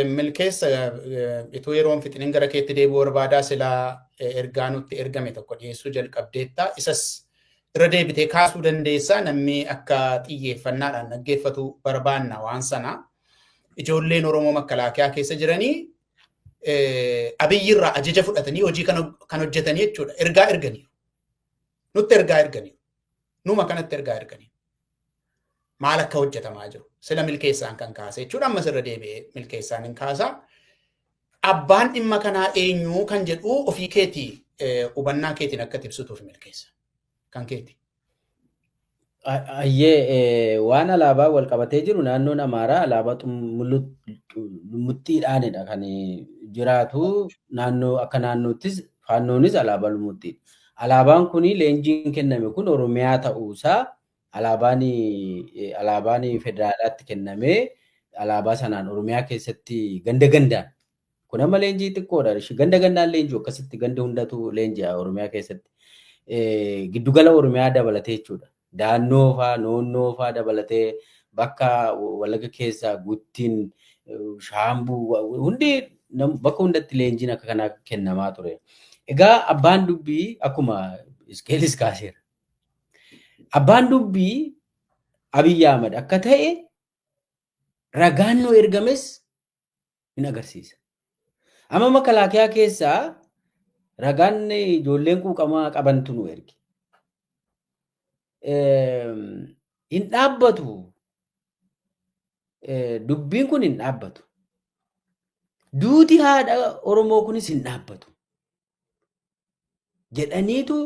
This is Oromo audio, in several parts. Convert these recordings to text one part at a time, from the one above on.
Milkeessa, ituu yeroon fixiniin gara keetti deebi'uu barbaadaa. Silaa ergaa nutti ergame tokko dhiyeessuu jalqabdeetta. Isas irra deebitee kaasuu dandeessaa, namni akka xiyyeeffannaadhaan dhaggeeffatu barbaanna waan sana. Ijoolleen Oromoo makalaakiyaa keessa jiranii Abiyyirraa ajaja fudhatanii hojii kan hojjetanii jechuudha. Ergaa erganiiru. Nutti ergaa erganiiru. Numa kanatti ergaa erganiiru. Maal akka hojjetamaa jiru. Sila Milkeessaan kan kaase jechuudha. Ammas irra deebi'ee Milkeessaan hin kaasaa. Abbaan dhimma kanaa eenyu kan jedhu ofii keetii hubannaa keetiin akka ibsituuf, Milkeessa. Kan keeti. Ayyee, waan alaabaa wal qabatee jiru, naannoon Amaaraa alaabaa lummuxxiidhaanidha kan jiraatu. Naannoo akka naannoottis faannoonis alaabaa lummuxxiidha. Alaabaan kun leenjiin kenname kun Oromiyaa ta'uusaa alaabaan federaalaatti kennamee alaabaa sanaan Oromiyaa keessatti ganda gandaan, kun amma leenjii xiqqoodha. Ganda gandaan leenjii akkasitti ganda hundatu leenji'a Oromiyaa keessatti. Giddugala Oromiyaa dabalatee jechuudha. Daannoo faa, Noonnoo faa dabalatee, bakka Wallagga keessaa Guttiin, Shaambuu, hundi bakka hundatti leenjiin akka kanaa kennamaa ture. Egaa abbaan dubbii akkuma Iskeelis kaaseera. Abbaan dubbii Abiyyi Ahmad akka ta'e ragaan nu ergames hin agarsiisa. Amma makalaakiyaa keessaa ragaan ijoolleen quuqamaa qabantu nu erge. Hin dhaabbatu. Dubbiin kun hin dhaabbatu. Duuti haadha Oromoo kunis hin dhaabbatu. Jedhaniitu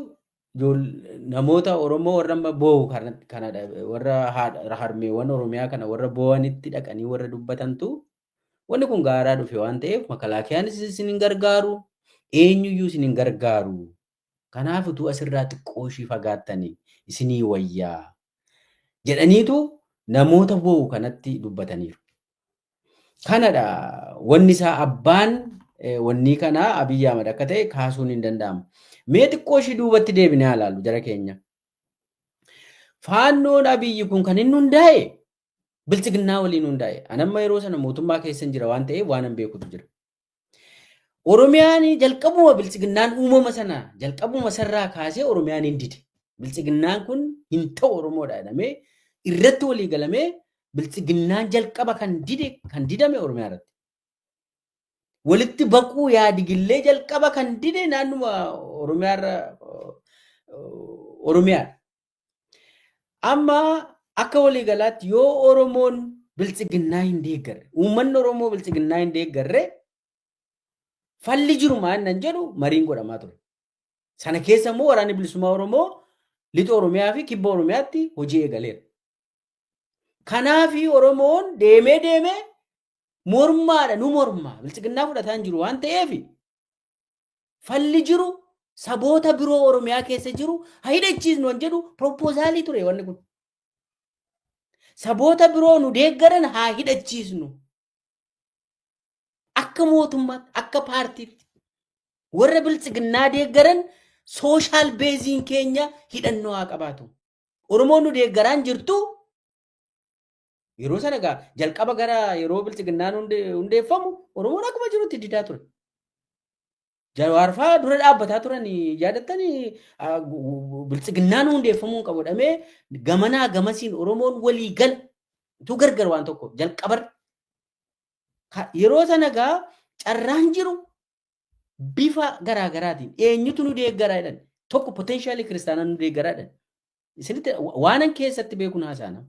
namoota Oromoo warra amma boo'u kanadha, warra haadha harmeewwan Oromiyaa kana warra boo'anitti dhaqanii warra dubbatantu, wanni kun gaaraa dhufe waan ta'eef makalaakiyaanis isin hin gargaaru, eenyuyyuu isin hin gargaaru. Kanaaf utuu asirraa xiqqoo ishii fagaattanii isinii wayyaa jedhaniitu namoota boo'u kanatti dubbataniiru. Kanadha wanni isaa, abbaan wanni kanaa Abiyyi Ahmad akka ta'e kaasuun hin danda'amu. Mee xiqqoo ishii duubatti deebinee haa ilaallu, jara keenya. Faannoon Abiyyi kun kan inni hundaa'e Biltsiginnaa waliin hundaa'e. Ani amma yeroo sana mootummaa keessa hin jira waan ta'eef waan hin beekutu jira. Oromiyaan jalqabuma Biltsiginnaan uumama sana jalqabuma sarraa kaasee Oromiyaan hin dide. Biltsiginnaan kun hin ta'u Oromoodha jedhamee irratti walii galamee Biltsiginnaan jalqaba kan dide, kan didame Oromiyaa irratti. Walitti baquu yaadigillee jalqaba kan dide naannuma Oromiyaa irra Oromiyaadha. Amma akka waliigalaatti yoo Oromoon Biltsiginnaa hin deeggarre, uummanni Oromoo Biltsiginnaa hin deeggarre, falli jiru maal nan jedhu mariin godhamaa ture. Sana keessa immoo Waraanni Bilisummaa Oromoo lixa Oromiyaa fi kibba Oromiyaatti hojii eegaleera. Kanaafi Oromoon deemee deemee mormaadha, nu mormaa Biltsiginnaa fudhataa hin jiru waan ta'eef, falli jiru saboota biroo Oromiyaa keessa jiru haa hidhachiisnu kan jedhu proposal ture wanni kun. Saboota biroo nu deeggaran haa hidhachiisnu. Akka mootummaatti, akka paartiitti warra Biltsiginnaa deeggaran social base iin keenya hidhannoo haa qabaatu. Oromoon nu deeggaraan jirtu yeroo sana egaa jalqaba gara yeroo Biltsiginnaan hundeeffamu Oromoon akkuma jirutti didaa ture. Jawaar fa'aa dura dhaabbataa turan, yaadattanii? Biltsiginnaan hundeeffamuu hin qabu jedhamee gamanaa gamasiin Oromoon walii gala utuu gargar waan tokko jalqabarra. Yeroo sana egaa carraan jiru bifa garaagaraatiin eenyutu nu deeggaraa jedhan, tokko potentially kiristaanaa nu deeggaraa jedhan. Isinitti waanan keessatti beekuun haasa'ana.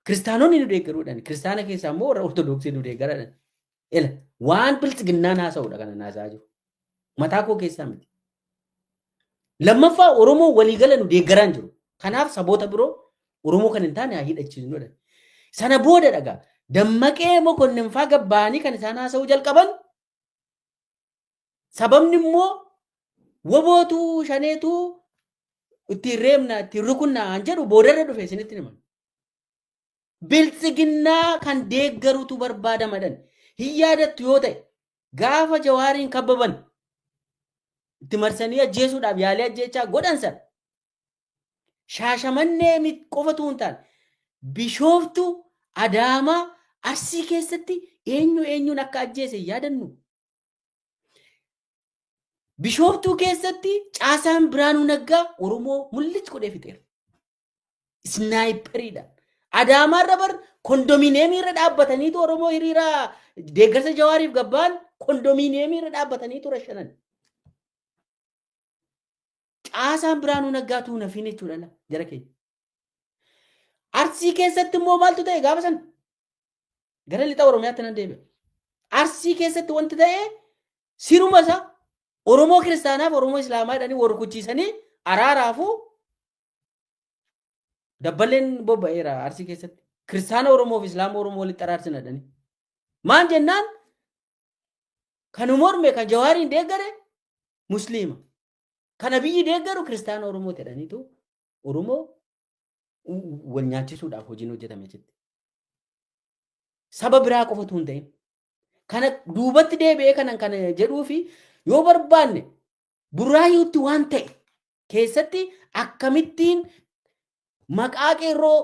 Kiristaanonni nu deeggaruudhaan, kiristaana keessaa immoo warra Ortodoksii nu deeggaradhaan. Ela waan Biltsiginnaan haasa'udha kana haasa'aa jiru. Mataa koo keessaa miti. Lammaffaa, Oromoo waliigala nu deeggaraa hin jiru. Kanaaf saboota biroo Oromoo kan hin taane haa hidhachiisnudha. Sana booda dhagaa Dammaqee Mokonnin faa gabbaanii kan isaan haasa'uu jalqaban. Sababni immoo wobootu shaneetu ittiin reebna, ittiin rukunna an jedhu boodarra dhufe isinitti hima. Biltsiginnaa kan deeggarutu barbaadamadhan. Hin yaadattu yoo ta'e, gaafa Jawaariin kabbaban itti marsanii ajjeesuudhaaf yaalii ajjeechaa godhan sana Shaashamannee qofatu hin taane, Bishooftuu, Adaamaa, Arsii keessatti Eenyu eenyuun akka ajjeese yaadannu. Bishooftuu keessatti caasaan Biraanuu Naggaa Oromoo mul'ichi godhee fixeera. Isnaayiperiidhaan. Adaamaarra bar kondominiyeemii irra dhaabbataniitu Oromoo hiriira deeggarsa Jawaariif gabbaan kondominiyeemii irra dhaabbataniitu rashanan. Caasaan Biraanuu Naggaatu nafiin jechuudha jara keenya. Arsii keessatti immoo maaltu ta'e gaafa sana? Gara lixa Oromiyaatti nan deebi'a. Arsii keessatti wanti ta'e siruma isaa Oromoo kiristaanaaf Oromoo Islaamaa jedhanii wal rukuchiisanii araaraafuu dabballeen bobba'eera Arsii keessatti. Kiristaana Oromoo fi Islaama Oromoo walitti araarsina jedhanii. Maan jennaan kan morme kan Jawaariin deeggare Musliima. Kan Abiyyi deeggaru kiristaana Oromoo jedhaniitu Oromoo wal nyaachisuudhaaf hojiin hojjetame jechuudha. Saba biraa qofatu hin ta'in. Kana duubatti deebi'ee kanan kana jedhuu fi yoo barbaanne Buraayyuutti waan ta'e keessatti akkamittiin maqaa qeerroo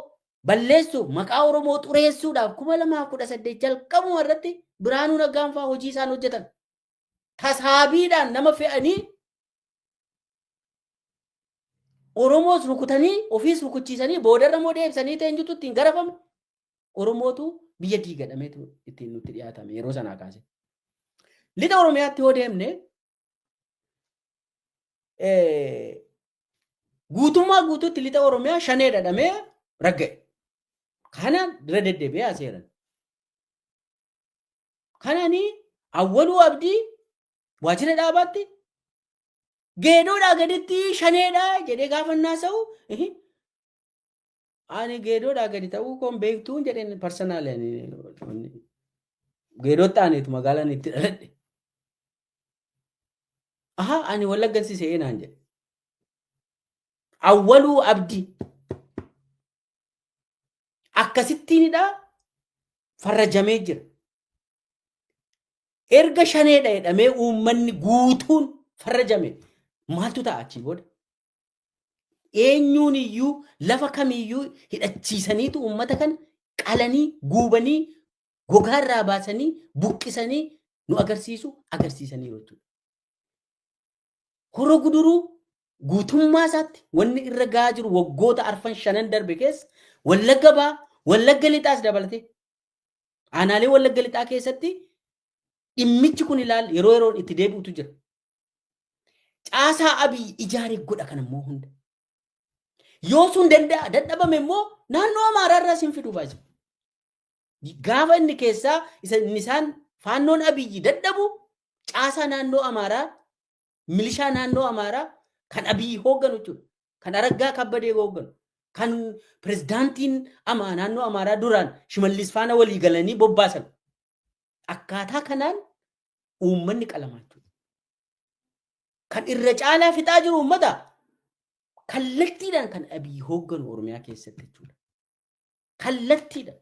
balleessuuf maqaa Oromoo xureessuudhaaf 2018 jalqabuma irratti Biraanuu Naggaan fa'aa hojii isaan hojjetan. Tasaabiidhaan nama fe'anii Oromoos rukutanii ofiis rukuchiisanii boodarra immoo deebisanii teenyutu ittiin garafame. Oromootu biyya diigadhameetu ittiin nutti dhiyaatame yeroo sanaa kaase. Lixa Oromiyaatti yoo deemne guutummaa guutuutti lixa Oromiyaa shanee dhadhamee ragga'e. Kana irra deddeebi'ee haaseeran. Kanani Awwaluu Abdii waajjira dhaabaatti geedoodhaa gaditti shaneedha jedhee gaafa naasa'u ani geedoodhaa gadi ta'uu koon beektuun jedheen parsanaalee geedootti aaneetu magaalaan itti dhaladhe. Aha, ani Wallaggan si se'ee naan jedhe. Awwaluu Abdii. Akkasittiinidha farrajamee jira. Erga shaneedha jedhamee uummanni guutuun farrajame maaltu ta'a achii booda? Eenyuun iyyuu lafa kamiyyuu hidhachiisaniitu uummata kana qalanii guubanii gogaarraa baasanii buqqisanii nu agarsiisu agarsiisaniiru jechuudha. Horo Guduruu guutummaa isaatti wanni irra gahaa jiru waggoota arfan shanan darbe keessa Wallagga Bahaa, Wallagga Lixaas dabalatee aanaalee Wallagga Lixaa keessatti dhimmichi kun ilaal yeroo yeroon itti deebi'utu jira. Caasaa Abiy ijaaree godha kan immoo hunda. Yoo sun danda'a dadhabame immoo naannoo Amaaraa irraa sin fiduu baay'isa. Gaafa inni keessaa isa inni isaan faannoon Abiyyi dadhabu caasaa naannoo Amaaraa milishaa naannoo Amaaraa kan Abiyyi hoogganu jechuudha. Kan Araggaa Kabbadee hoogganu. Kan pirezidaantiin naannoo Amaaraa duraan Shimallis faana walii galanii bobbaasan. Akkaataa kanaan uummanni qalamaa jechuudha. Kan irra caalaa fixaa jiru uummata kallattiidhaan kan Abiyyi hoogganu Oromiyaa keessatti jechuudha. Kallattiidhaan.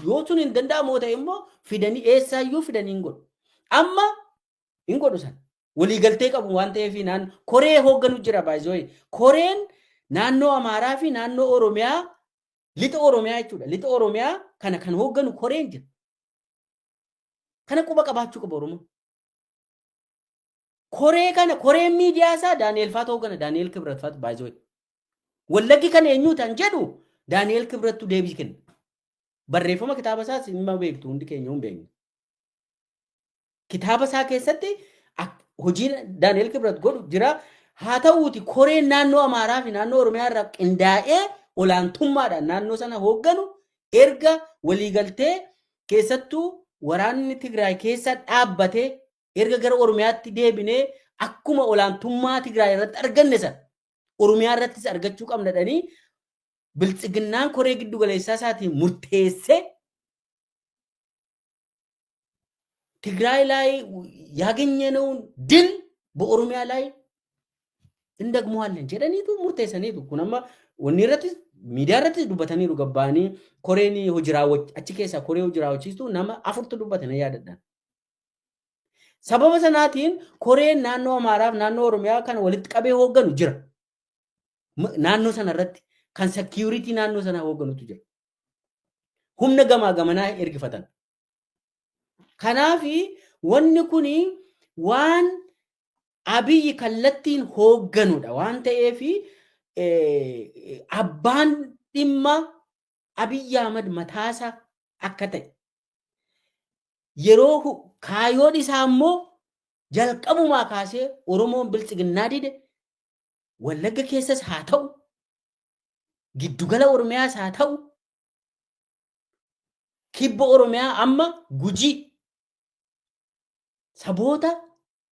Yoo sun hin danda'amu ta'e immoo fidanii eessaayyuu fidanii hin godhu. Amma hin godhu sana. Waliigaltee qabu waan ta'eef naan koree hoogganu jira baay'ee. Koreen naannoo Amaaraa fi naannoo Oromiyaa lixa Oromiyaa jechuudha. Lixa Oromiyaa kana kan hoogganu koreen jira. Kana quba qabaachuu qaba Oromoon. Koree kana koreen miidiyaa isaa Daani'eel faatu hooggana. Daani'eel Kibrat faatu baay'ee. Wallaggi kan eenyuu tan jedhu Daani'eel Kibrattu deebii kenna. Barreeffama kitaaba isaas hin beektu, hundi keenya hin beeknu. Kitaaba isaa keessatti hojiin Daani'eel Kibrat godhu jira. Haa ta'uuti koreen naannoo Amaaraa fi naannoo Oromiyaa irraa qindaa'ee olaantummaadhaan naannoo sana hoogganu erga waliigaltee keessattuu waraanni Tigraay keessa dhaabbatee erga gara Oromiyaatti deebinee akkuma olaantummaa Tigraay irratti arganne sana Oromiyaa irrattis argachuu qabna jedhanii biltsiginnaan koree giddu galeessaa isaatiin murteessee ትግራይ ላይ ያገኘነውን ድል በኦሮሚያ ላይ እንደግመዋለን jedhaniitu murteessaniitu. Kun amma wanni irratti miidiyaa irratti dubbataniiru gabbaanii koreen hojii achi keessaa koree hojii raawwachiistu nama afurtu dubbatanii yaadadhan. Sababa sanaatiin koreen naannoo Amaaraaf naannoo Oromiyaa kana walitti qabee hoogganu jira. Naannoo sana irratti kan security naannoo sanaa hoogganutu jira. Humna gamaa gamanaa ergifatan. Kanaaf wanni kun waan Abiyyi kallattiin hoogganudha waan ta'eef, abbaan dhimma Abiyyi Ahmad mataasaa akka ta'e, yeroo kaayyoon isaa immoo jalqabumaa kaasee Oromoon biltsiginnaa dide, Wallagga keessas haa ta'u, giddugala Oromiyaas haa ta'u, kibba Oromiyaa, amma Gujii, saboota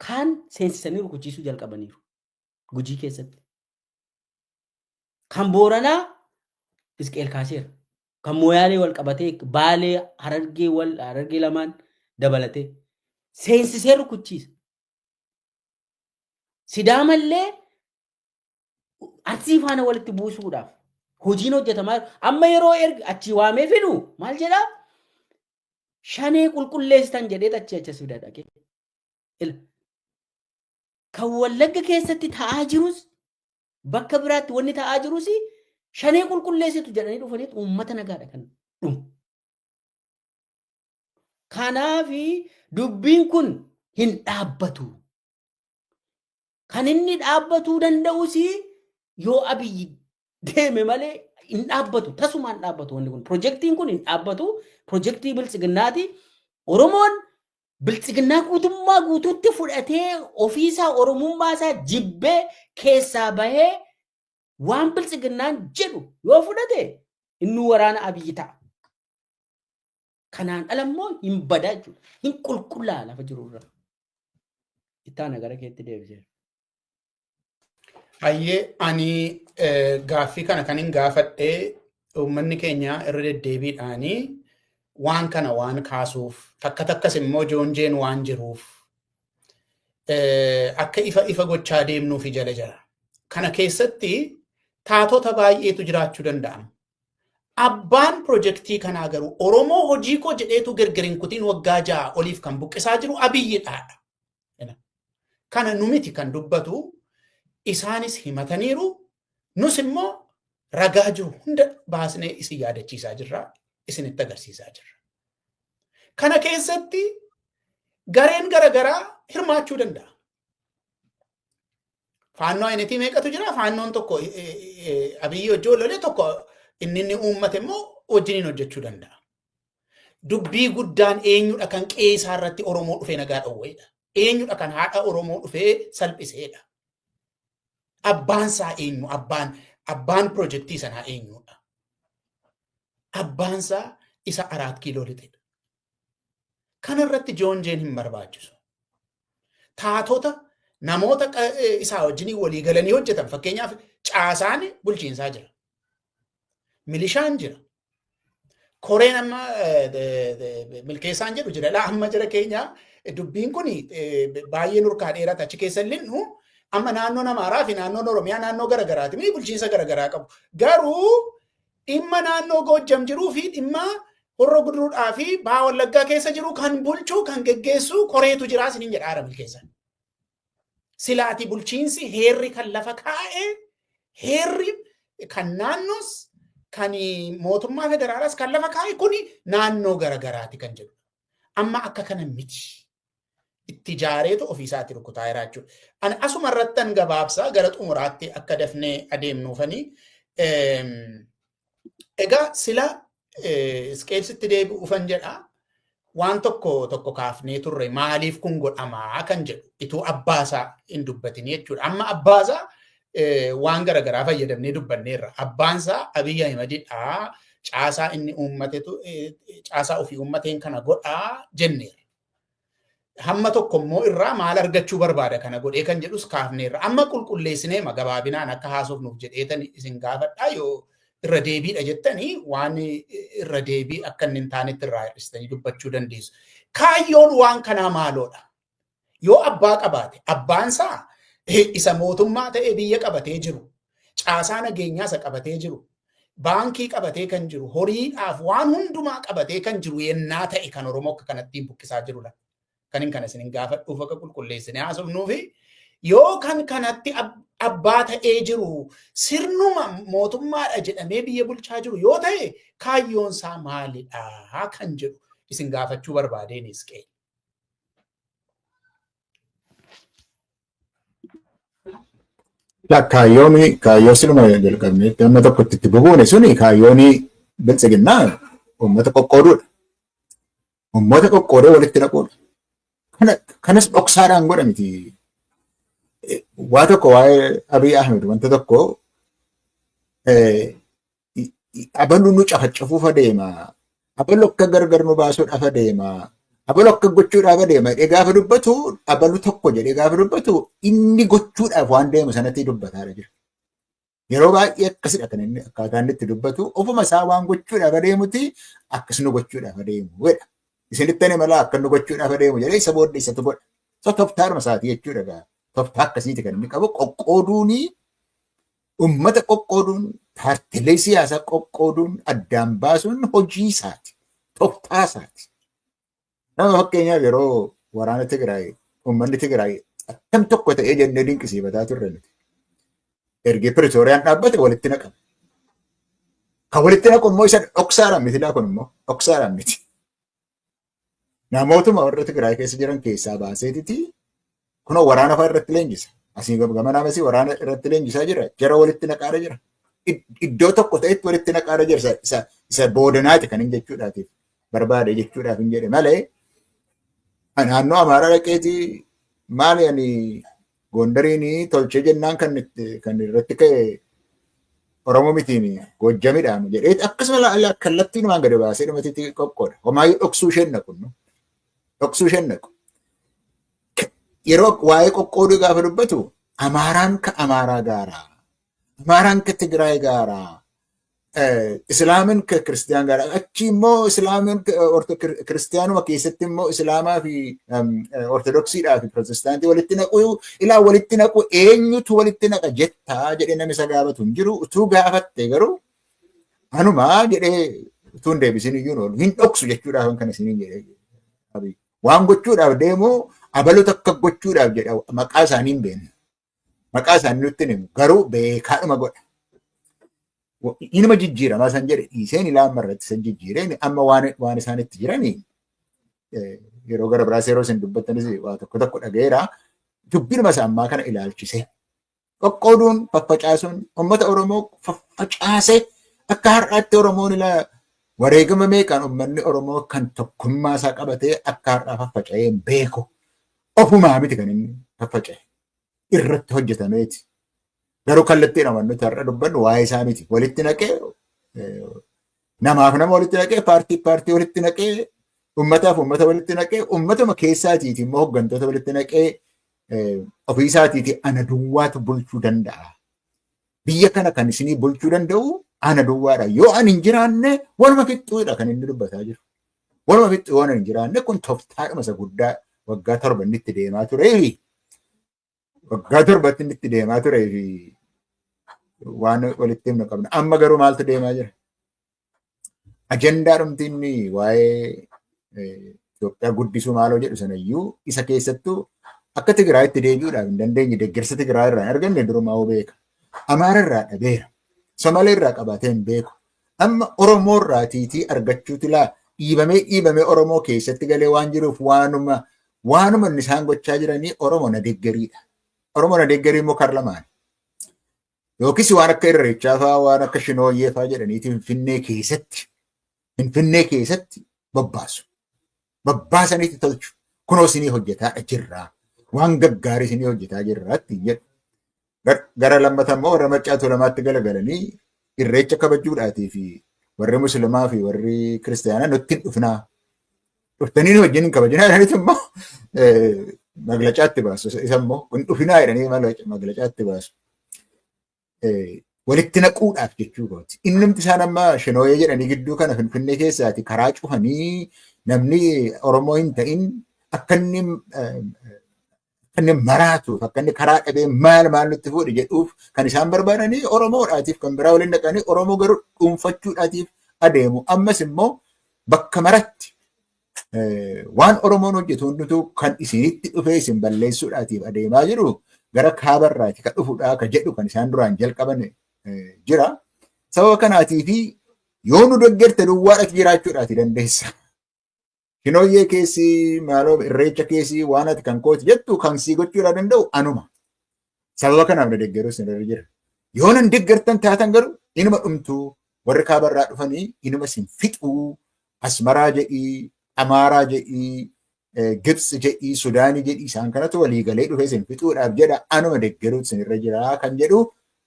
kaan seensisanii rukuchiisuu jalqabaniiru Gujii keessatti. Kan Booranaa Isqeel kaaseera. Kan Mooyaalee wal qabatee, Baalee, Harargee, wal Harargee lamaan dabalatee seensisee rukuchiisa. Sidaamallee Arsii faana walitti buusuudhaaf hojiin hojjetamaa jiru. Amma yeroo erga achii waamee fidu maal jedhaa? Shanee qulqulleessitan jedhee achii achas fida dhaqee. Kan Wallagga keessatti ta'aa jirus, bakka biraatti wanni ta'aa jirus, shanee qulqulleessitu jedhanii dhufanii uummata nagaadha kan dhumu. Kanaaf dubbiin kun hin dhaabbatu. Kan inni dhaabbatuu danda'us yoo Abiyyi deeme malee hin dhaabbatu. Tasumaan hin dhaabbatu wanni kun. Pirojektiin kun hin dhaabbatu. Pirojektii biltsiginnaati. Oromoon biltsiginnaa guutummaa guutuutti fudhatee, ofiisaa Oromummaa isaa jibbee keessaa bahee waan biltsiginnaan jedhu yoo fudhate, inni waraana Abiyyi ta'a. Kanaan ala immoo hin badaa jechuudha. Hin qulqullaa'a lafa jirurra. Ittaana gara keetti deebiseera. Hayyee, ani gaaffii kana kan hin gaafadhee uummanni keenya irra deddeebiidhaanii waan kana waan kaasuuf, takka takkas immoo joonjeen waan jiruuf, akka ifa ifa gochaa deemnuufi jala jira. Kana keessatti taatota baay'eetu jiraachuu danda'ama. Abbaan pirojektii kanaa garuu Oromoo hojii koo jedheetu girgiriin kutiin waggaa 6 oliif kan buqqisaa jiru Abiyyidhaadha. Kana nu miti kan dubbatu, isaanis himataniiru, nus immoo ragaa jiru hunda baasnee isin yaadachiisaa jirra, isinitti agarsiisaa jirra. Kana keessatti gareen garaagaraa hirmaachuu danda'a. Faannoo ayinatii meeqatu jira? Faannoon tokko Abiyyi hojii lolee tokko inni uummate immoo wajjiniin hojjechuu danda'a. Dubbii guddaan eenyudha kan qe'ee isaa irratti Oromoo dhufee nagaa dhowweedha? Eenyudha kan haadha Oromoo dhufee salphiseedha? Abbaan isaa eenyu? Abbaan pirojektii sanaa eenyudha? Abbaan isaa isa Araat Kiiloo lixedha. Kana irratti joonjeen hin barbaachisu. Taatota namoota isaa wajjin walii galanii hojjetan, fakkeenyaaf caasaan bulchiinsaa jira. Milishaan jira. Koreen amma Milkeessaan jedhu jira. Laa, amma jira keenya dubbiin kun baay'ee nurkaa dheerata, achi keessa linnu. Amma naannoon Amaaraa fi naannoon Oromiyaa naannoo garagaraati. Mini bulchiinsa garagaraa qabu. Garuu dhimma naannoo Goojjam jiruu fi dhimma Horroo Guduruudhaa fi Baha Wallaggaa keessa jiru kan bulchu, kan geggeessu koreetu jira isiniin jedha haara Milkeessan. Silaati bulchiinsi heerri kan lafa kaa'e, heerri kan naannoos kan mootummaa federaalaas kan lafa kaa'e kuni naannoo garagaraati kan jedhu. Amma akka kana miti. Itti ijaareetu ofiisaatti rukutaa jira jechuudha. Ani asuma irrattan gabaabsaa gara xumuraatti akka dafnee adeemnuufanii. Egaa sila Isqeelsitti deebi'uufan jedha. Waan tokko tokko kaafnee turre, maaliif kun godhamaa kan jedhu ituu abbaasaa hin dubbatin jechuudha. Amma abbaasaa waan garaagaraa fayyadamnee dubbanneerra. Abbaansaa Abiyyi Ahimedidha. Caasaa inni uummatetu caasaa ofii uummateen kana godhaa jenneerra. Hamma tokko immoo irraa maal argachuu barbaada kana godhee kan jedhus kaafneerra. Amma qulqulleessinee gabaabinaan akka haasofnuuf jedheetan isin gaafadhaa, yoo irra deebiidha jettanii waan irra deebii akka inni hin taanetti irraa hir'istanii dubbachuu dandeessu. Kaayyoon waan kanaa maaloodha? Yoo abbaa qabaate, abbaan isaa isa mootummaa ta'ee biyya qabatee jiru, caasaa nageenyaa isa qabatee jiru, baankii qabatee kan jiru, horiidhaaf waan hundumaa qabatee kan jiru yennaa ta'e, kan Oromoo akka kanattiin buqqisaa jirudha. Kan hin kana isin hin gaafadhuuf akka qulqulleessinee haasofnuufi, yoo kan kanatti abbaa ta'ee jiru sirnuma mootummaadha jedhamee biyya bulchaa jiru yoo ta'e, kaayyoon isaa maalidha kan jedhu isin gaafachuu barbaadeen, Isqeel. Kaayyoon kaayyoo siluma jalqabneetti amma tokkotti itti bubuune suni kaayyoon biltsiginnaa uummata qoqqooduudha. Uummata qoqqoodee walitti naquudha. Kanas dhoksaadhaan godha miti. Waa tokko waa'ee Abiy Ahmed wanta tokko, abalu nu cafacafuuf adeema. Abalu akka gargar nu baasuudhaaf adeema. Abalu akka gochuudhaaf adeema jedhee gaafa dubbatu, abalu tokko jedhee gaafa dubbatu, inni gochuudhaaf waan deemu sanatti dubbataa jira. Yeroo baay'ee akkasidha kan inni akkaataa inni itti dubbatu, ofuma isaa waan gochuudhaaf adeemuti akkas nu gochuudhaaf adeemu jedha. Isinitti ani malaa akka nu gochuudhaaf adeemu jedhee isa booddee isatu godha. So tooftaadhuma isaatii jechuudha. Tooftaa akkasiiti kan inni qabu, qoqqooduuni, uummata qoqqooduun, paartilee siyaasaa qoqqooduun, addaan baasuun hojii isaati. Tooftaa isaati. Nama fakkeenyaaf yeroo waraana Tigraay uummanni Tigraay akkam tokko ta'ee jennee dinqisiifataa turre nuti. Ergi Piretooriyaan dhaabbate walitti naqame. Kan walitti naqu immoo isa dhoksaadhaan miti laa, kun immoo dhoksaadhaan miti. Namootuma warra Tigraay keessa jiran keessaa baaseetiti kunoo waraana fa'aa irratti leenjisa. Asii gama namasii waraana irratti leenjisaa jira. Jara walitti naqaara jira. Iddoo tokko ta'etti walitti naqaara jira. Isa boodanaati kan hin jechuudhaatiif barbaade jechuudhaaf hin jedhe malee, naannoo Amaaraa dhaqeeti maali ani Gondariin tolchee jennaan kan irratti ka'e Oromoo mitiin Goojjamidhaan jedhee akkasuma kallattiinumaan gadi baasee dhumatitti qoqqooda. Homaayyuu dhoksuu isheen naqu. Dhoksuu isheen naqu. Yeroo waa'ee qoqqooduu gaafa dubbatu, Amaaraan ka Amaaraa gaaraa, Amaaraan ka Tigraay gaaraa, Islaamin ka Kiristiyaan gaaraa, achi immoo Islaamin Kiristiyaanuma keessatti immoo Islaamaa fi Ortodoksiidhaa fi Pirotestaantii walitti naqu, ilaa walitti naqu, eenyutu walitti naqa jettaa jedhee namni isa gaafatu hin jiru. Utuu gaafatte garuu anumaa jedhee utuu hin deebisin iyyuu oolu. Hin dhoksu jechuudhaaf kan isiniin jedhee. Waan gochuudhaaf deemu, abalota akka gochuudhaaf jedha, maqaa isaanii hin beeknu. Maqaa isaanii nutti hin himu. Garuu beekaadhuma godha. Inuma jijjiiramaa san jedhe dhiiseen ilaa amma irratti san jijjiireen amma waan isaan itti jiranii yeroo gara biraas yeroo isin dubbattanis waa tokko tokko dhaga'eera. Dubbinuma isa ammaa kana ilaalchise. Qoqqooduun, faffacaasuun, uummata Oromoo faffacaase. Akka har'aatti Oromoon ilaa wareegama meeqaan uummanni Oromoo kan tokkummaa isaa qabatee akka har'aa faffaca'ee hin beeku. Ofumaa miti kan inni faffaca'e. Irratti hojjetameeti. Garuu kallattiidhaan waan nuti har'a dubbannu waa'ee isaa miti. Walitti naqee, namaaf nama walitti naqee, paartii paartii walitti naqee, uummataaf uummata walitti naqee, uummatuma keessaatiiti immoo hooggantoota walitti naqee, ofii isaatiiti ana duwwaatu bulchuu danda'a. Biyya kana kan isinii bulchuu danda'u ana duwwaadha. Yoo ani hin jiraanne waluma fixxuudha kan inni dubbataa jiru. Waluma fixxuu yoo ani hin jiraanne. Kun tooftaadhuma isa guddaa waggaa 7 inni itti deemaa tureefi waggaa 7tti inni itti deemaa tureefi waan walitti himnu qabna. Amma garuu maaltu deemaa jira? Ajandaa dhumti inni waa'ee Itoophiyaa guddisuu maaloo jedhu sanayyuu isa keessattuu akka Tigraayitti deebi'uudhaaf hin dandeenye, deeggarsa Tigraay irraa hin arganne durumaa beeka. Amaara irraa dhabeera. Somalee irraa qabaatee hin beeku. Amma Oromoo irraa tiitii argachuutu laa dhiibamee dhiibamee Oromoo keessatti galee waan jiruuf, waanuma inni isaan gochaa jiranii Oromoo na deeggariidha. Oromoo na deeggarii immoo kar lamaan. Yookiis waan akka Irreechaa fa'aa, waan akka Shinooyyee fa'aa jedhaniiti Finfinnee keessatti bobbaasu. Bobbaasaniitti tolchu. Kunoo isinii hojjetaa jirraa. Waan gaggaarii isinii hojjetaa jirraa ittiin jedhu. Gara lammata immoo warra Maccaa Tuulamaatti galagalanii Irreecha kabajuudhaatii fi warri Musliimaa fi warri Kiristaanaa nutti hin dhufinaa. Dhuftanii nu wajjin hin kabajinaa jedhaniitu immoo maglacaatti baasu. Isa immoo hin dhufinaa jedhanii maglacaatti baasu. Walitti naquudhaaf jechuu kooti. Innumti isaan amma Shinooyee jedhanii gidduu kana Finfinnee keessaati karaa cufanii namni Oromoo hin ta'in akka inni maraatuuf, akka inni karaa dhabee maal maal nutti fuudhe jedhuuf kan isaan barbaadanii Oromoodhaatiif kan biraa waliin naqanii Oromoo garuu dhuunfachuudhaatiif adeemu. Ammas immoo bakka maratti waan Oromoon hojjetu hundumtuu kan isinitti dhufee isin balleessuudhaatiif adeemaa jiru gara kaabarraati kan dhufudha ka jedhu kan isaan duraan jalqaban jira. Sababa kanaatii fi yoo nu deggerte duwwaadhatti jiraachuudhaati dandeessa. Shinooyyee keessi, maaloo Irreecha keessi, waan ati kan kooti jettu kan sii gochuudhaa danda'u anuma. Sababa kanaaf na deeggaruu isin irra jira. Yoo nan deeggartan taatan garuu inuma dhumtuu, warri kaabarraa dhufanii inuma isin fixuu, Asmaraa jedhii, Amaaraa jedhii, Gibxi jedhii, Sudaanii jedhii, isaan kanatu walii galee dhufee isin fixuudhaaf jedha, anuma deeggaruu isin irra jira kan jedhu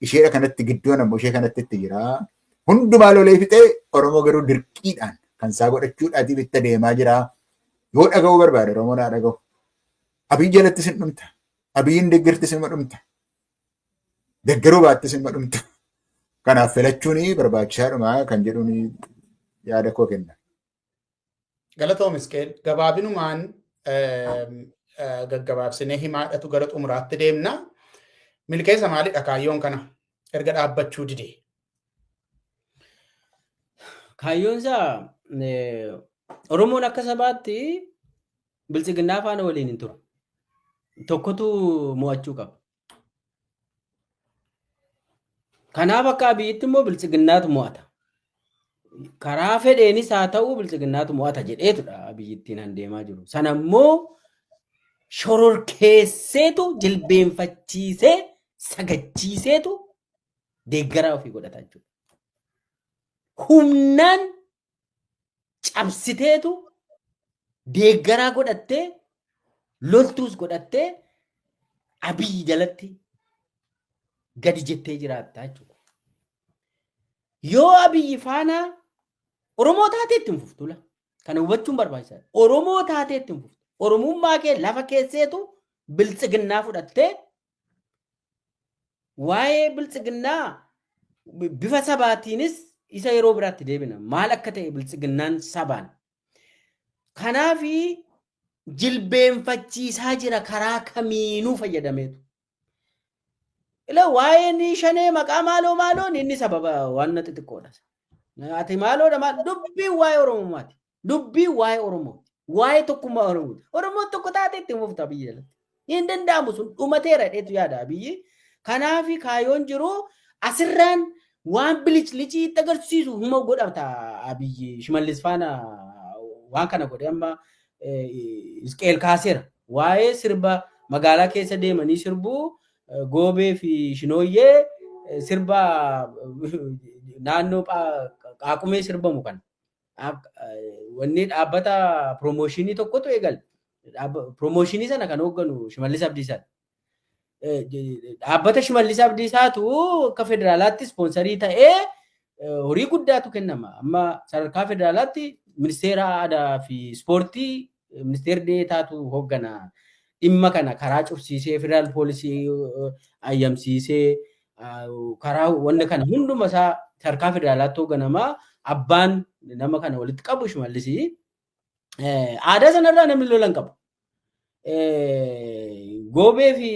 isheedha kanatti gidduun ammoo ishee kanatti itti jira. Hundumaa lolee fixee Oromoo garuu dirqiidhaan kan isaa godhachuudhaatiif itti deemaa jira. Yoo dhaga'uu barbaade Oromoo naa dhaga'u. Abiy jalatti isin dhumta. Abiyyiin deeggarti isin dhumta. Deeggaruu baatte isin dhumta. Kanaaf filachuun barbaachisaadhuma kan jedhuun yaada koo kenna. Galatoom Isqeel, gabaabinumaan gaggabaabsinee himaadhatu gara xumuraatti deemna. Milkeessa, maalidha kaayyoon kana erga dhaabbachuu dide? Kaayyoon isaa Oromoon akka sabaatti biltsiginnaa faana waliin hin turu. Tokkotu mo'achuu qaba. Kanaaf akka Abiyyitti immoo biltsiginnaatu mo'ata. Karaa fedheenis haa ta'u biltsiginnaatu mo'ata jedheetudha Abiyyittiin han deemaa jiru. Sana immoo shororkeesseetu, jilbeenfachiisee, sagachiiseetu deeggaraa ofii godhata jechuudha. Humnaan cabsiteetu deeggaraa godhattee, loltuus godhattee, Abiyyi jalatti gadi jettee jiraatta jechuudha. Yoo Abiyyi faana Oromoo taatee itti hin fuftu la. Kana hubachuun barbaachisaadha. Oromoo taatee itti hin fuftu. Oromummaa kee lafa keesseetu biltsiginnaa fudhattee, waa'ee biltsiginnaa bifa sabaatiinis isa yeroo biraatti deebina. Maal akka ta'e biltsiginnaan sabaan. Kanaafi jilbeenfachiisaa jira karaa kamiinuu fayyadameetu. Ila waa'een shanee maqaa maaloo maaloon inni sababa waan xixiqqoodha. Ati maaloodha maal, dubbiin waa'ee Oromummaati. Dubbiin waa'ee Oromooti. Waa'ee tokkummaa Oromooti. Oromoon tokko taate itti fufta biyya jalatti. Hin danda'amu, sun dhumateera jedheetu yaada biyyi. Kanaafi kaayyoon jiru asirraan waan biliclicii itti agarsiisu huma godhata Abiyyi. Shimallis faana waan kana godhe amma Isqeel kaaseera. Waa'ee sirba magaalaa keessa deemanii sirbuu, goobee fi shinooyyee, sirba naannoo qaaqumee sirbamu kana. Wanni dhaabbata promotion tokkotu eegale. Promotion sana kan hoogganu Shimallis Abdiisaati. Dhaabbata Shimallis Abdiisaatu akka federaalaatti sponsor ta'ee horii guddaatu kennama. Amma sadarkaa federaalaatti ministeera aadaa fi ispoortii, ministeerri deetaatu hooggana. Dhimma kana karaa cufsiisee, federaal poolisii ayyamsiisee, karaa wanna kana hunduma isaa sadarkaa federaalaatti hoogganama. Abbaan nama kana walitti qabu Shimallisii. Aadaa sanarraa namni lolan qabu. Goobee fi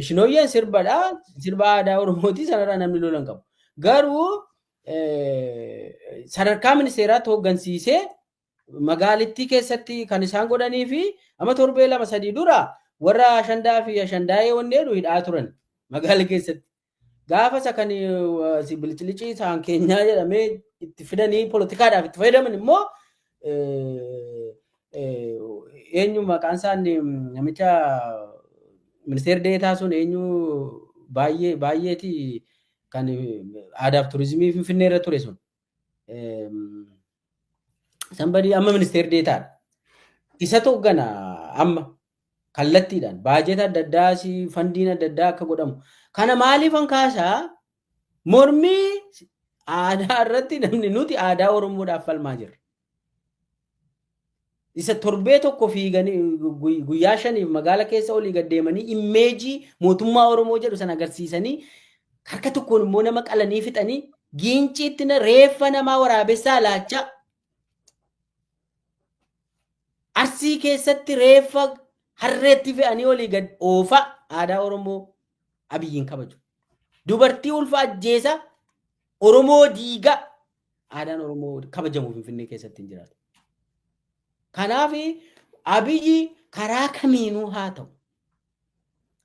shinooyyeen sirbadha. Sirba aadaa Oromooti, sanarraa namni lolan qabu. Garuu sadarkaa ministeeraatti hooggansiisee magaalittii keessatti kan isaan godhanii fi amma torbee 2-3 dura warra ashandaa fi ashandaa'ee wanni jedhu hidhaa turan magaala keessatti. Gaafa isa kan biliclicii isaan keenyaa jedhamee itti fidanii poolitikaadhaaf itti fayyadaman immoo eenyu maqaan isaan, namicha ministeerri deetaa sun eenyu, baay'ee baay'eeti, kan aadaaf turizimii Finfinnee irra ture sun. Somebody amma ministeerri deetaadha. Isatu hooggana amma kallattiidhaan baajeta adda addaa, fundiin adda addaa akka godhamu. Kana maaliifan kaasaa? Mormii aadaa irratti namni nuti aadaa Oromoodhaaf falmaa jirra. Isa torbee tokko fiiganii guyyaa 5f magaala keessa olii gad deemanii image mootummaa Oromoo jedhu sana agarsiisanii, harka tokkoon immoo nama qalanii fixanii, Giinciitti reeffa namaa waraabessaa laachaa, Arsii keessatti reeffa harreetti fe'anii olii gad oofa, aadaa Oromoo Abiyyiin kabaju. Dubartii ulfa ajjeesa, Oromoo diiga, aadaan Oromoo kabajamu Finfinnee keessatti hin jiraatu. Kanaaf Abiyyi karaa kamiinuu haa ta'u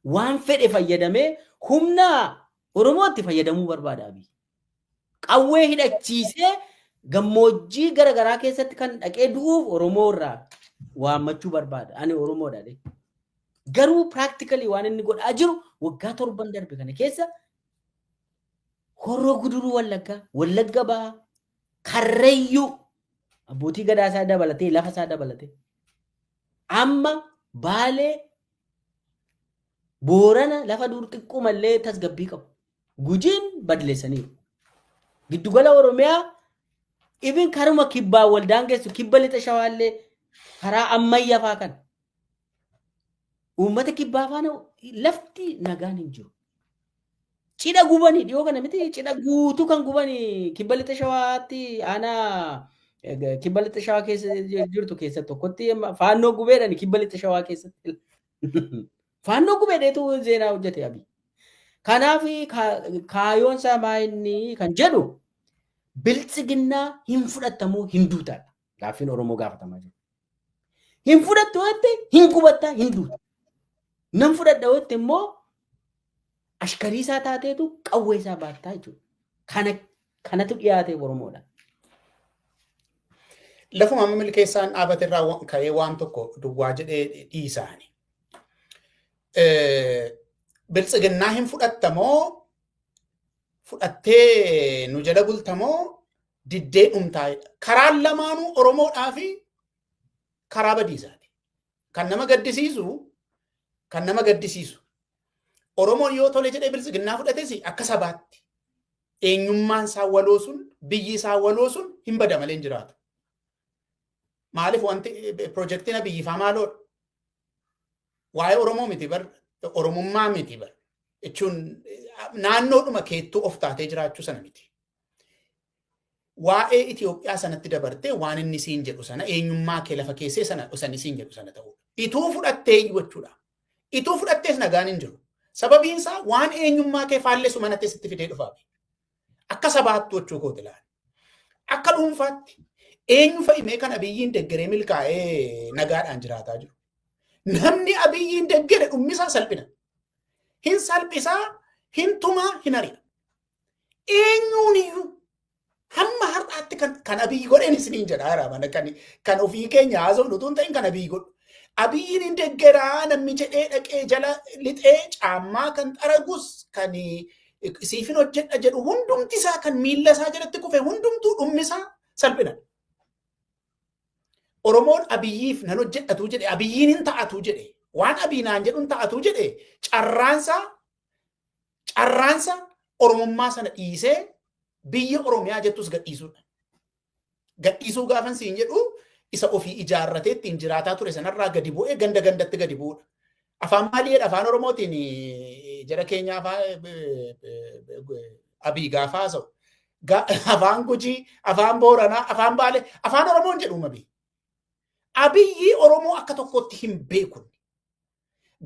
waan fedhe fayyadamee humna Oromootti fayyadamuu barbaada Abiyyi. Qawwee hidhachiisee gammoojjii gara garaa keessatti kan dhaqee du'uuf Oromoo irraa waammachuu barbaada. Ani Oromoodha. Garuu practically waan inni godhaa jiru waggaa 7 darbe kana keessa Horroo Guduruu Wallaggaa, Wallagga Bahaa, Karrayyuu abbootii gadaa isaa dabalatee, lafa isaa dabalatee, amma Baalee, Boorana lafa dur xiqqoo mallee tasgabbii qabu. Gujiin badleessaniiru. Giddugala Oromiyaa even karuma kibbaa wal daangessu, Kibba Lixa Shawaallee karaa ammayyaa faa kana. Uummata kibbaa faana lafti nagaan hin jiru. Cidha gubanii dhiyoo kana miti, cidha guutuu kan gubanii Kibba Lixa Shawaatti, aanaa Kibba Lixa Shawaa keessa jirtu keessatti tokkotti Faannoo gubeedhaan, Kibba Lixa Shawaa keessatti Faannoo gubeedheetu zeenaa hojjete Abiy. Kanaaf kaayoon isaa maa inni kan jedhu, Biltsiginnaa hin fudhattamuu hin duutaadha. Gaaffiin Oromoo gaafatamaa jiru. Hin fudhattu jette hin gubattaa, hin duuta. Nan fudhadha jette immoo ashkarii isaa taateetu qawwee isaa baattaa jechuudha. Kana kanatu dhiyaate Oromoodha. Lafuma amma Milkeessaan dhaabate irraa ka'ee waan tokko duwwaa jedhee dhiisaani. Biltsiginnaa hin fudhattamoo, fudhattee nu jala bultamoo, diddee dhumtaa'edha. Karaan lamaanuu Oromoodhaa fi karaa badiisaati. Kan nama gaddisiisu Oromoon yoo tole jedhee Biltsiginnaa fudhates, akka sabaatti eenyummaan isaa waloo sun, biyyi isaa waloo sun hin bada malee hin jiraatu. Maaliif? Wanti piroojeektiin Abiyyi faa maaloodha? Waa'ee Oromoo miti bar, Oromummaa miti bar. Jechuun naannoodhuma keettuu of taatee jiraachuu sana miti. Waa'ee Itoophiyaa sanatti dabartee waan inni siin jedhu sana, eenyummaa kee lafa keessee sana san siin jedhu sana ta'udha. Ituu fudhattee jechuudha. Ituu fudhattees nagaan hin jiru. Sababiin isaa waan eenyummaa kee faallessu manatti sitti fidee dhufaa. Akka sabaattu jechuu kooti ilaali. Akka dhuunfaatti eenyu fa'imee kan Abiyyiin deggeree milkaa'ee nagaadhaan jiraataa jiru? Namni Abiyyiin deggere dhummisaa salphina. Hin salphisaa, hin tumaa, hin ari'a. Eenyuun iyyuu hamma har'aatti kan Abiyyi godheen isiniin jedha jira, kan ofii keenya haasofnu utuu hin ta'in kan Abiyyi godhu. Abiyyiin hin deggeraa namni jedhee dhaqee jala lixee caammaa kan xaragus, kan siifin hojjedha jedhu hundumti isaa, kan miilla isaa jalatti kufe hundumtuu dhummisaa salphina. Oromoon Abiyyiif nan hojjedhatu jedhe, Abiyyiin hin ta'atu jedhe, waan Abiy naan jedhu hin ta'atu jedhe, carraansa Oromummaa sana dhiisee biyya Oromiyaa jettus gadhiisuudha. Gadhiisuu gaafan siin jedhu, isa ofii ijaarratee ittiin jiraataa ture sanarraa gadi bu'ee ganda gandatti gadi bu'uudha. Afaan maalii jedha Afaan Oromootiin jara keenya afaan Abiy gaafa haasa'u? Afaan Gujii, afaan Booranaa, afaan Baalee, Afaan Oromoon jedhu Abiy. Abiyyi Oromoo akka tokkotti hin beeku.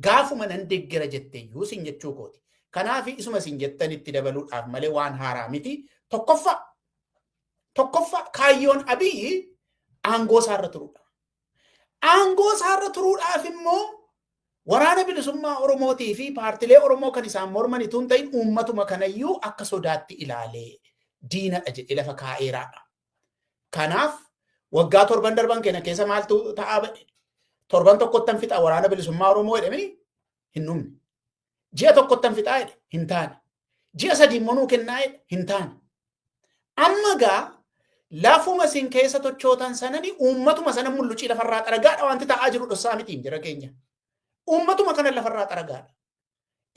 Gaafuma nan deggera jetteeyyuu sin jechuu kooti. Kanaaf isuma isin jettan itti dabaluudhaaf malee waan haaraa miti. Tokkoffaa, kaayyoon Abiyyi aangoo isaarra turuudha. Aangoo isaarra turuudhaaf immoo Waraana Bilisummaa Oromootii fi paartilee Oromoo kan isaan morman itoo hin ta'in uummatuma kanayyuu akka sodaatti ilaalee diinadha jedhee lafa kaa'eeraadha. Kanaaf waggaa 7 darban keenya keessa maaltu ta'aa ba'e? Torban tokkottan fixa Waraana Bilisummaa Oromoo jedhamee hin dhumne. Ji'a tokkottan fixaa jedhe, hin taane. Ji'a 3 immoo nuu kennaa jedhe, hin taane. Amma gaa lafuma isin keessa tochootan sanani uummatuma sana mullucii lafarraa xaragaadha wanti ta'aa jiru, dhossaa mitiin jira keenya. Uummatuma kana lafarraa xaragaadha.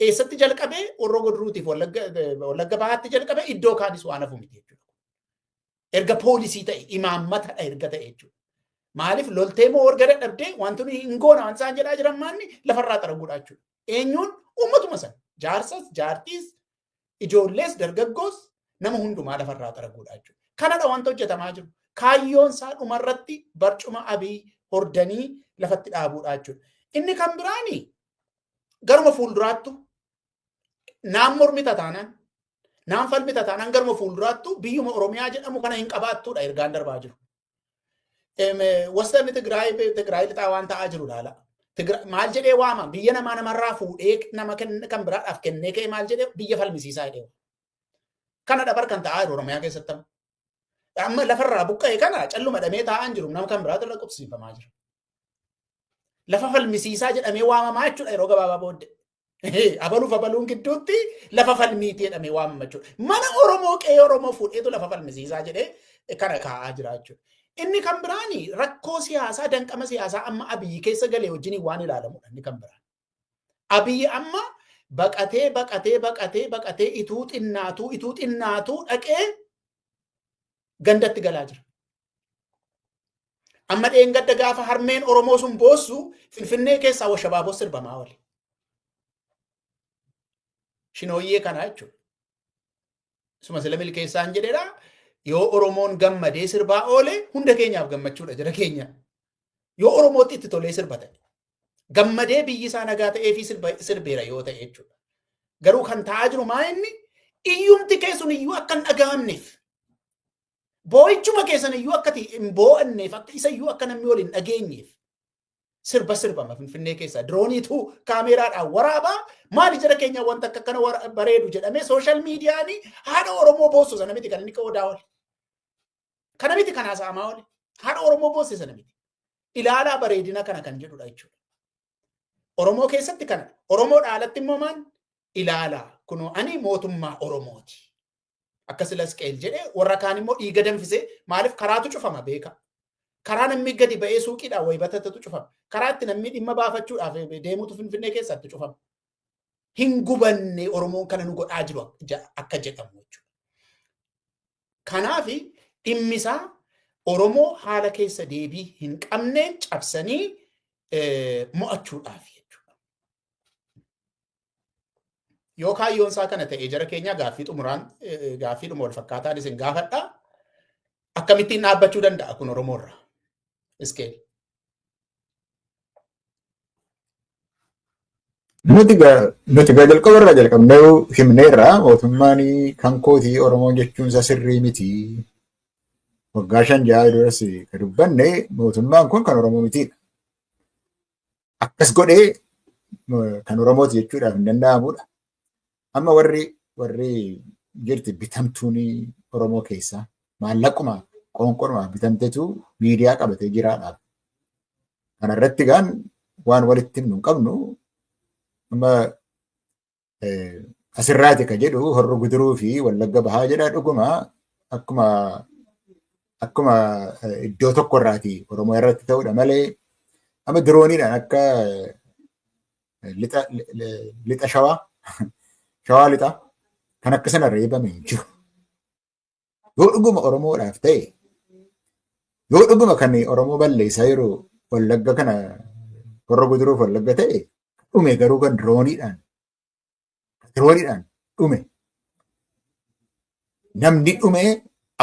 Eessatti jalqabee? Horroo Gudruutiif Wallagga Bahaatti jalqabee iddoo kaanis waan hafu miti jechuudha. Erga poolisii ta'e, imaammatadha erga ta'e jechuudha. Maaliif loltee moo erga dadhabdee wanti nuyi hin goona waan isaan jedhaa jiran maanni lafarraa xaraguudha jechuudha. Eenyuun? Uummatuma sana. Jaarsas, jaartiis, ijoollees, dargaggoos, nama hundumaa lafarraa xaraguudha jechuudha. Kanadha wanta hojjetamaa jiru. Kaayyoon isaa dhumarratti barcuma Abiy hordanii lafatti dhaabuudha jechuudha. Inni kan biraani garuma fuulduraattu naan mormita taanaan, naan falmita taanaan, garuma fuulduraattu biyyuma Oromiyaa jedhamu kana hin qabaattuudha ergaan darbaa jiru. Western Tigraay, Tigraay lixaa waan ta'aa jiru ilaala. Maal jedhee waama? Biyya namaa namarraa fuudhee nama kan biraadhaaf kennee ka'e maal jedhee? Biyya falmisiisaa jedhee. Kana dabar kan ta'aa jiru Oromiyaa keessatti amma. Amma lafarraa buqqa'e kana calluma dhamee taa'aa hin jiru, nama kan biraatu irra qubsiifamaa jira. Lafa falmisiisaa jedhamee waamamaa jechuudha yeroo gabaabaa booddee. Abaluuf abaluun gidduutti lafa falmiitii jedhamee waamama jechuudha. Mana Oromoo qe'ee Oromoo fuudheetu lafa falmisiisaa jedhee kana kaa'aa jira jechuudha. Inni kan biraani rakkoo siyaasaa danqama siyaasaa amma Abiyyi keessa galee wajjin waan ilaalamudha inni kan biraan. Abiyyi amma baqatee baqatee baqatee baqatee ituu xinnaatuu ituu xinnaatuu dhaqee gandatti galaa jira. Amma dheengadda gaafa harmeen Oromoo sun boossu Finfinnee keessaa washabaaboo sirbamaa oole. Shinooyyee kanaa jechuudha. Suma sila milkeessaan jedhedha. Yoo Oromoon gammadee sirbaa oole hunda keenyaaf gammachuudha jara keenya. Yoo Oromootti itti tolee sirba ta'e. Gammadee biyyi isaa nagaa ta'ee fi sirbeera yoo ta'e jechuudha. Garuu kan ta'aa jiru maa inni iyyumti keessun iyyuu akka hin dhaga'amneef boo'ichuma keessan iyyuu akka hin boo'anneef akka isa iyyuu akka namni wal hin dhageenyeef sirba sirbama Finfinnee keessaa dirooniitu kaameeraadhaan waraabaa maali jara keenya wanta akka kana bareedu jedhamee social miidiyaanii haadha Oromoo boossu sana miti kan inni qoodaa oole. Kana miti kan haasa'amaa oole. Haadha Oromoo boosse sana miti. Ilaalaa bareedina kana kan jedhudha jechuudha. Oromoo keessatti kana. Oromoo dhaalatti immoo maal? Ilaalaa. Kunoo ani mootummaa Oromooti. Akka sila Isqeel jedhee warra kaan immoo dhiiga danfisee maaliif karaatu cufama beeka. Karaa namni gadi ba'ee suuqiidhaan wayi batatatu cufama. Karaa itti namni dhimma baafachuudhaaf deemutu Finfinnee keessatti cufama. Hin gubanne Oromoon kana nu godhaa jiru akka jedhamu jechuudha. Kanaaf dhimmi isaa Oromoo haala keessa deebii hin qabneen cabsanii mo'achuudhaaf jechuudha. Yoo kaayyoon isaa kana ta'e jara keenya gaaffii xumuraan gaaffii dhuma wal fakkaataan isin gaafadha. Akkamittiin dhaabbachuu danda'a kun Oromoorra? Iskeel. Nuti gaa jalqaba irraa jalqabnee himneerra mootummaan kan kootii Oromoon jechuun isaa sirrii miti. Waggaa 5-6 duras kan dubbanne mootummaan kun kan Oromoo mitiidha. Akkas godhee kan Oromooti jechuudhaaf hin danda'amudha. Amma warri jirti bitamtuun Oromoo keessaa maallaquma qoonqoodhumaaf bitamtetu miidiyaa qabatee jiraadhaaf. Kana irratti gaan waan walitti himnu hin qabnu. Amma asirraati ka jedhu Horro Guduruu fi Wallagga Bahaa jedha dhuguma akkuma iddoo tokko irraati Oromoo irratti ta'udha malee amma dirooniidhaan akka lixa shawaa shawaa lixa kan akka sana reebame hin jiru. Yoo dhuguma Oromoodhaaf ta'e yoo dhuguma kan Oromoo balleessaa jiru Wallagga kana Horro Guduruuf Wallagga ta'e dhume garuu kan dirooniidhaan dhume. Namni dhume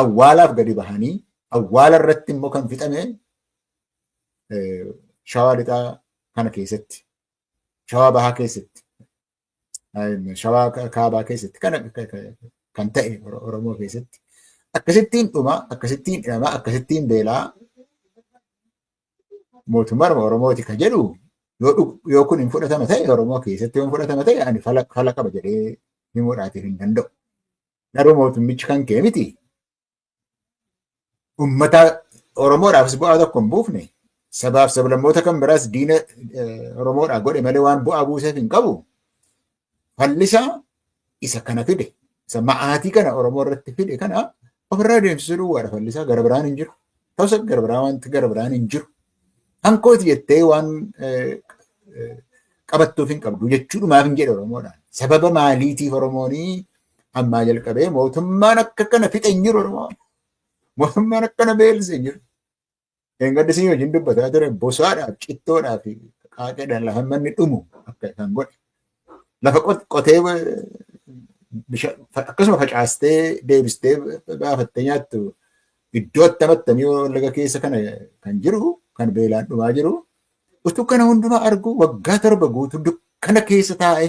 awwaalaaf gadi bahanii awwaala irratti immoo kan fixame shawaa lixaa kana keessatti shawaa bahaa keessatti shawaa kaabaa keessatti kana kan ta'e Oromoo keessatti akkasittiin dhuma akkasittiin hidhama akkasittiin beelaa mootummaan Oromooti kan jedhu yoo kun hin fudhatama ta'e Oromoo keessatti yoo hin fudhatama ta'e ani fala qaba jedhee himuudhaatiif hin danda'u. Garuu mootummichi kan kee miti. Uummata Oromoodhaafis bu'aa tokko hin buufne. Sabaaf sablammoota kan biraas diina Oromoodhaa godhe malee waan bu'aa buuseef hin qabu. Fallisaa isa kana fide, isa ma'aatii kana Oromoo irratti fide kana ofirraa deemsisuu duwwaadha fallisaa gara biraan hin jiru. Tasa gara biraa wanti gara biraan hin jiru. Hankooti jettee waan qabattuuf hin qabdu jechuudhumaaf hin jedhe Oromoodhaan. Sababa maaliitiif Oromoonii ammaa jalqabee mootummaan akka kana fixe hin jiru Oromoon. Mootummaan akkana beelse hin jiru. Eengaddi siin wajjin dubbataa ture bosaadhaaf cittoodhaaf qaaqeedhaan lafa manni dhumu akka kan godhe. Lafa qotee akkasuma facaastee deebistee baafattee nyaattu iddoo attamattamii Wallaga keessa kana kan jiru kan beelaan dhumaa jiru utuu kana hundumaa argu waggaa 7 guutuu dukkana keessa taa'e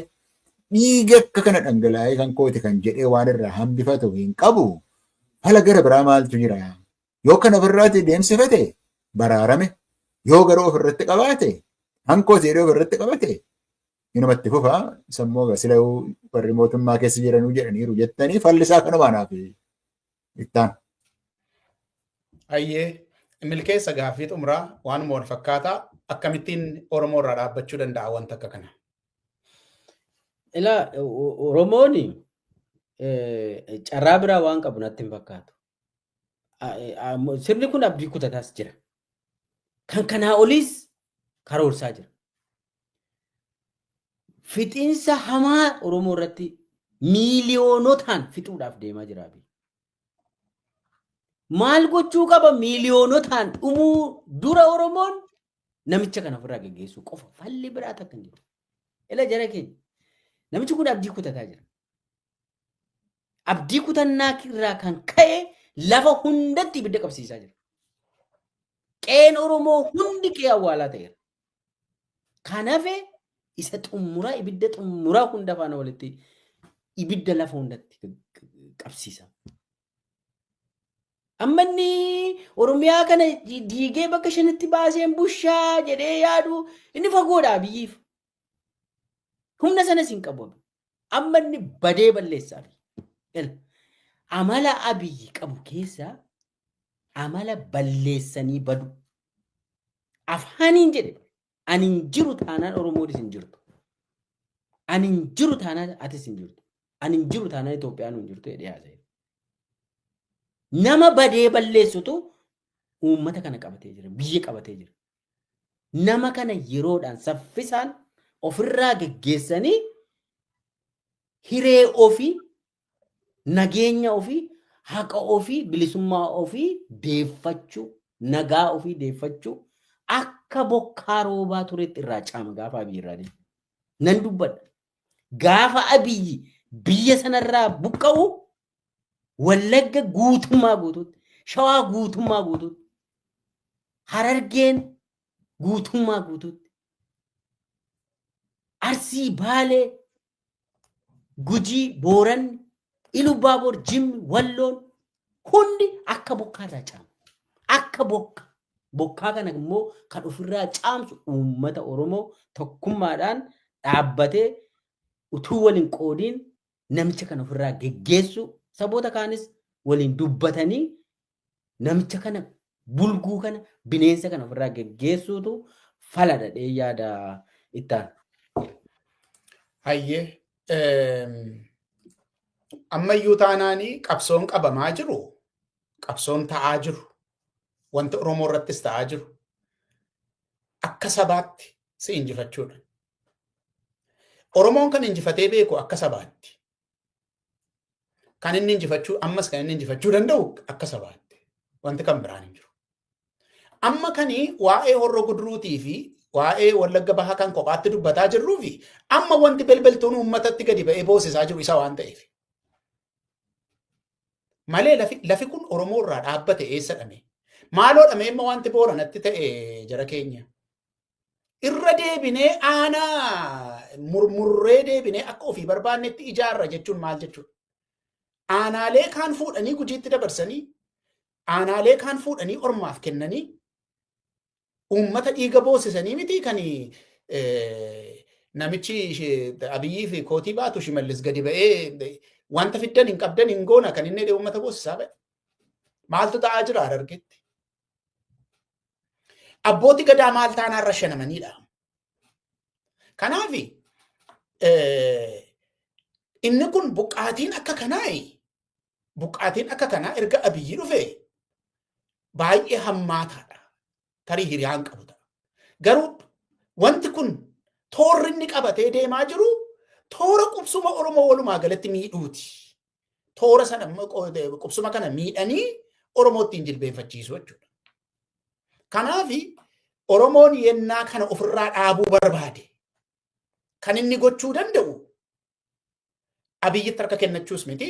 dhiiga akka kana dhangalaa'ee kan kooti kan jedhee waan irraa hambifatu hin qabu. Fala gara biraa maaltu jira? Yoo kana ofirraati deemsifate baraarame yoo garuu ofirratti qabaate hankooti jedhee ofirratti qabate inumatti fufaa sammuu sila warri mootummaa keessa jiranuu jedhaniiru jettanii falli isaa kanumaa naaf ittaan. Ayyee milkeessa gaaffii xumuraa waanuma wal fakkaataa Akkamittiin Oromoo irraa dhaabbachuu danda'a wanta akka kana? Ilaa, Oromoon carraa biraa waan qabu natti hin fakkaatu. Sirni kun abdii kutataas jira. Kan kanaa oliis karoorsaa jira. Fixiinsa hamaa Oromoo irratti miiliyoonotaan fixuudhaaf deemaa jira. Maal gochuu qaba? Miiliyoonotaan dhumuu dura Oromoon namicha kana ofirraa geggeessuu qofa. Falli biraa takka hin jiru. Ila jara keenya. Namichi kun abdii kutataa jira. Abdii kutannaa irraa kan ka'e lafa hundatti ibidda qabsiisaa jira. Qe'een Oromoo hundi qe'ee awwaalaa ta'eera. Kan hafe isa xumuraa, ibidda xumuraa hunda faana walitti ibidda lafa hundatti qabsiisa. Amma inni Oromiyaa kana diigee bakka shanitti baaseen bushaa jedhee yaadu inni fagoodha Abiyyiif. Humna sanas hin qabu. Amma inni badee balleessa Abiy. Amala Abiyyi qabu keessaa amala balleessanii badu. Afaaniin jedhe, ani hin jiru taanaan Oromoonis hin jirtu. Ani hin jiru taanaan atis hin jirtu. Ani hin jiru taanaan Itoophiyaan hin jirtu jedhee haasa'e. Nama badee balleessutu uummata kana qabatee jira. Biyya qabatee jira. Nama kana yeroodhaan saffisaan ofirraa geggeessanii hiree ofii, nageenya ofii, haqa ofii, bilisummaa ofii deeffachuu, nagaa ofii deeffachuu akka bokkaa roobaa turetti irraa caama gaafa Abiyyi irraa deemu. Nan dubbadha. Gaafa Abiyyi biyya sanarraa buqqa'u Wallagga guutummaa guutuutti, Shawaa guutummaa guutuutti, Harargeen guutummaa guutuutti, Arsii, Baalee, Gujii, Booranni, Ilubaaboor, Jimmi, Walloon hundi akka bokkaa irraa caama. Akka bokka. Bokkaa kana immoo kan ofirraa caamsu uummata Oromoo tokkummaadhaan dhaabbatee utuu waliin qoodiin namicha kana ofirraa geggeessu, saboota kaanis waliin dubbatanii namicha kana, bulguu kana, bineensa kana ofirraa geggeessuutu fala dhadhee yaada ittaan. Hayyee. Ammayyuu taanaanii qabsoon qabamaa jiru, qabsoon ta'aa jiru, wanti Oromoo irrattis ta'aa jiru akka sabaatti si injifachuudha. Oromoon kan injifatee beeku akka sabaatti. Kan inni injifachuu, ammas kan inni injifachuu danda'u akka sabaatti. Wanti kan biraan hin jiru. Amma kani waa'ee Horroo Guduruutii fi waa'ee Wallagga Bahaa kan kophaatti dubbataa jirruu fi amma wanti belbeltuun uummatatti gadi ba'ee boosisaa jiru isa waan ta'eef. Malee lafi kun Oromoo irraa dhaabbate eessa dhame? Maaloo dhame amma wanti Booranatti ta'e jara keenya? Irra deebinee aanaa murmurree deebinee akka ofii barbaannetti ijaarra jechuun maal jechuudha? Aanaalee kaan fuudhanii Gujiitti dabarsanii, aanaalee kaan fuudhanii ormaaf kennanii, uummata dhiiga boosisanii miti kan namichi Abiyyii fi kootii baatu Shimallis gadi ba'ee wanta fiddan hin qabdan hin goona kan inni uummata boosisaa ba'e. Maaltu ta'aa jira Harargeetti? Abbootii gadaa maal taanaan rashanamaniidha. Kanaaf inni kun buqqaatiin akka kanaa, buqqaatiin akka kanaa erga Abiyyi dhufe baay'ee hammaataadha. Tarii hiriyaan qabu ta'a. Garuu wanti kun toorri inni qabatee deemaa jiru toora qubsuma Oromoo walumaa galatti miidhuuti. Toora sana qubsuma kana miidhanii Oromoo ittiin jilbeenfachiisu jechuudha. Kanaaf Oromoon yennaa kana ofirraa dhaabuu barbaade kan inni gochuu danda'u Abiyyitti harka kennachuus miti,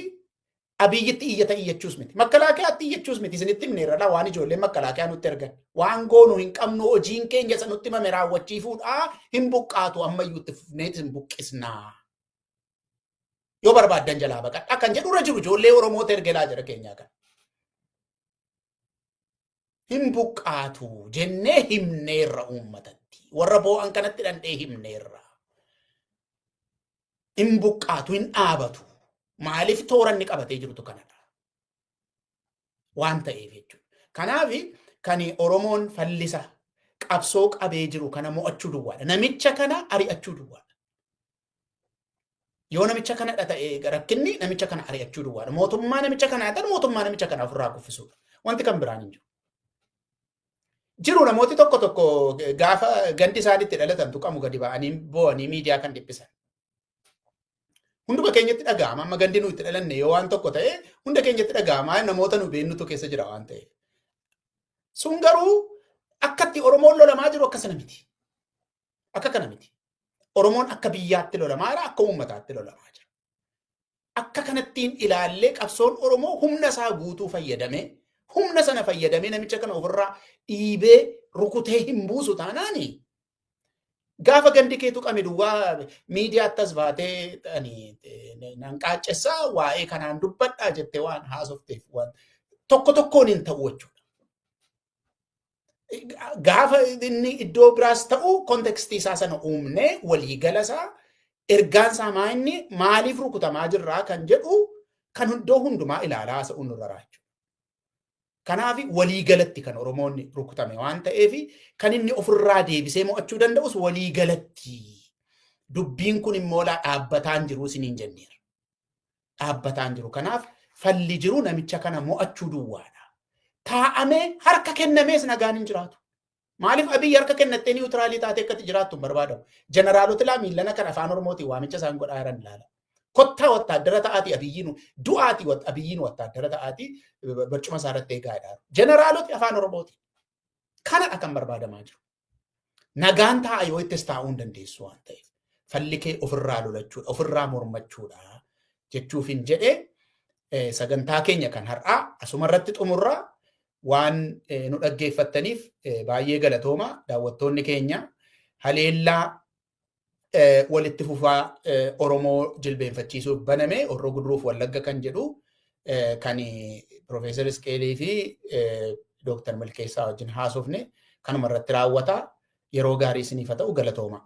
Abiyyitti iyyata iyyachuus miti, makkalaakayaatti iyyachuus miti. Isinitti himneerra waan ijoolleen makkalaakayaa nutti ergan. Waan goonu hin qabnu, hojiin keenya isa nutti himame raawwachiifuudha, hin buqqaatu, ammayyuu itti fufneet hin buqqisnaa. Yoo barbaaddan jalaa baqadhaa kan jedhurra jiru ijoollee Oromoota ergelaa jira keenyaa kan. Hin buqqaatu jennee himneerra uummatatti. Warra boo'an kanatti dhandhee himneerra. Hin buqqaatu, hin dhaabatu. Maaliif toora inni qabatee jirutu kanadha. Waan ta'eef jechuudha. Kanaaf kan Oromoon fallisa Qabsoo qabee jiru kana mo'achuu duwwaadha. Namicha kana ari'achuu duwwaadha. Yoo namicha kana ta'e rakkinni namicha kana ari'achuu duwwaadha. Mootummaa namicha kanaa ta'an mootummaa namicha kana ofirraa kuffisuudha. Wanti kan biraan hin jiru. Jiru namooti tokko tokko gaafa gandi isaaniitti dhalatan tuqamu gadi ba'anii bo'anii miidiyaa kan dhiphisan. Hunduma keenyatti dhaga'ama. Amma gandi nu itti dhalanne yoo waan tokko ta'e hunda keenyatti dhaga'ama. Namoota nu beennutu keessa jira waan ta'eef. Sun garuu akkatti Oromoon lolamaa jiru akka sana miti. Akka kana miti. Oromoon akka biyyaatti lolamaa jira, akka uummataatti lolamaa jira. Akka kanattiin ilaallee qabsoon Oromoo humna isaa guutuu fayyadamee, humna sana fayyadamee namicha kana ofirraa dhiibee rukutee hin buusu taanaani, gaafa gandi kee tuqame duwwaa miidiyaatti as baatee nan qaaccessaa, waa'ee kanaan dubbadhaa jettee waan haasofteef waan tokko tokkoon hin ta'u jechuudha. Gaafa inni iddoo biraas ta'u context isaa sana uumnee, waliigala isaa, ergaan isaa maa, inni maaliif rukutamaa jirraa kan jedhu kan iddoo hundumaa ilaalaa haasa'uun nurra jechuudha. Kanaaf waliigalatti kan Oromoonni rukutame waan ta'eef, kan inni ofirraa deebisee mo'achuu danda'us waliigalatti. Dubbiin kun immoo dhaabbataan jiru isiniin jenneera. Dhaabbataan jiru. Kanaaf falli jiru namicha kana mo'achuu duwwaadha. Taa'amee harka kennamees nagaan hin jiraatu. Maaliif Abiyyi harka kennattee neutral taatee akkatti jiraattu hin barbaadamu. Jeneraalota laa miillana kan afaan Oromootiin waamicha isaan godhaa jiran ilaala. Kottaa wattaaddara ta'aatii Abiyyiin du'aatii, Abiyyiin wattaaddara ta'aatii barcuma isaa irratti eegaa jedhaa. Jeneraaloti afaan Oromootiin. Kanadha kan barbaadamaa jiru. Nagaan taa'a yoo ittis taa'uu hin dandeessu waan ta'eef. Falli kee ofirraa lolachuudha, ofirraa mormachuudha jechuufin jedhee, sagantaa keenya kan har'aa asuma irratti xumurraa. Waan nu dhaggeeffattaniif baay'ee galatooma, daawwattoonni keenya. Haleellaa walitti fufaa Oromoo jilbeenfachiisuuf baname Horroo Guduruuf Wallagga kan jedhu kan Piroofeesar Isqeelii fi Dooktar Milkeessaa wajjin haasofne kanuma irratti raawwata. Yeroo gaarii isiniif haa ta'u, galatooma.